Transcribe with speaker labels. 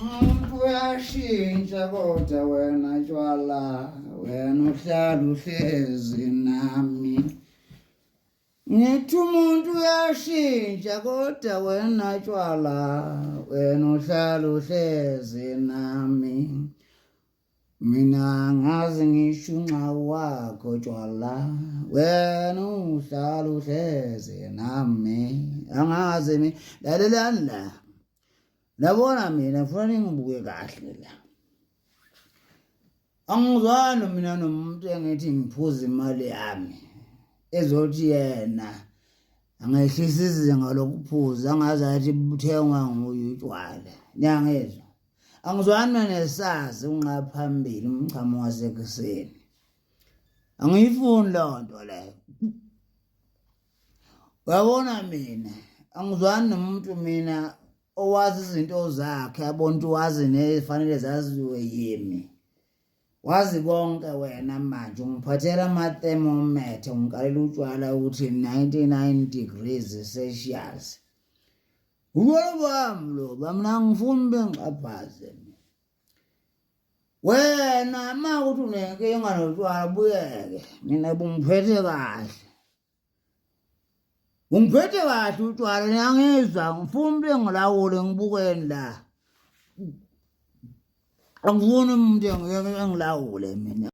Speaker 1: Umuntu uyashintsha kodwa wena tshwala wena uhlala uhlezi nami. Ngithi umuntu uyashintsha kodwa wena tshwala wena uhlala uhlezi nami. Mina ngazi ngisho unxa wakho tshwala wena uhlala uhlezi nami angazi mi lalelani la Nabona mina ngifuna ningibuke kahle la. Angizwani mina nomuntu engithi ngiphuza imali yami ezothi yena angehlisa izinga lokuphuza angaze athi buthengwa nguye utshwala. Niyangizwa? Angizwani mina nesazi unqa phambili umchamo wasekuseni. Angiyifuni leyo nto leyo. Uyabona mina angizwani nomuntu mina owazi izinto zakhe abona ukuthi wazi nezifanele zaziwe yimi. Wazi konke wena manje ungiphathela ama-thermometer ungikalela utshwala ukuthi 99 degrees Celsius. Ubona bami loba mina angifuni bengixhaphaze mina. Wena uma ukuthi unenkinga notshwala buyeke mina bungiphethe kahle. Ungiphethe kahle utshwala niyangizwa ngifuna umuntu engilawule ngibukeni la. Angifuni umuntu engilawule mina.